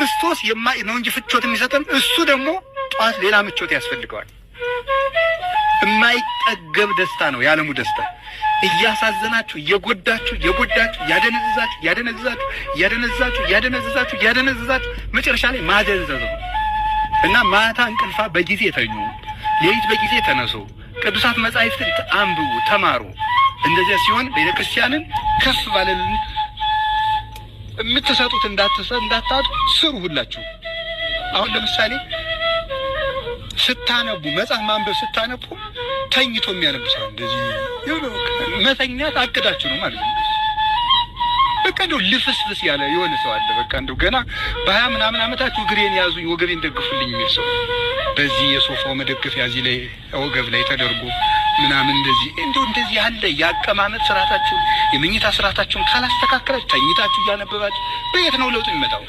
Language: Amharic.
ክርስቶስ የማይ ነው እንጂ ፍቾት የሚሰጠን፣ እሱ ደግሞ ጠዋት ሌላ ምቾት ያስፈልገዋል። የማይጠገብ ደስታ ነው የዓለሙ ደስታ። እያሳዘናችሁ፣ እየጎዳችሁ እየጎዳችሁ፣ እያደነዘዛችሁ እያደነዘዛችሁ እያደነዘዛችሁ እያደነዘዛችሁ እያደነዘዛችሁ መጨረሻ ላይ ማደንዘዝ ነው። እና ማታ እንቅልፋ በጊዜ ተኙ፣ ሌሊት በጊዜ ተነሱ፣ ቅዱሳት መጻሕፍትን አንብቡ፣ ተማሩ። እንደዚያ ሲሆን ቤተ ክርስቲያንን ከፍ ባለልን የምትሰጡት እንዳታጡ ስሩ ሁላችሁ። አሁን ለምሳሌ ስታነቡ፣ መጽሐፍ ማንበብ ስታነቡ ተኝቶ የሚያነብ ሰው እንደዚህ መተኛት አቅዳችሁ ነው ማለት ነው። በቃ እንደው ልፍስፍስ ያለ የሆነ ሰው አለ። በቃ እንደው ገና በ20 ምናምን ዓመታችሁ እግሬን ያዙኝ፣ ወገቤን ደግፉልኝ የሚል ሰው፣ በዚህ የሶፋው መደገፊያ እዚህ ላይ ወገብ ላይ ተደርጎ ምናምን እንደዚህ እንደው እንደዚህ ያለ የአቀማመጥ ስርዓታችሁን፣ የመኝታ ስርዓታችሁን ካላስተካከላችሁ፣ ተኝታችሁ እያነበባችሁ በየት ነው ለውጥ የሚመጣው?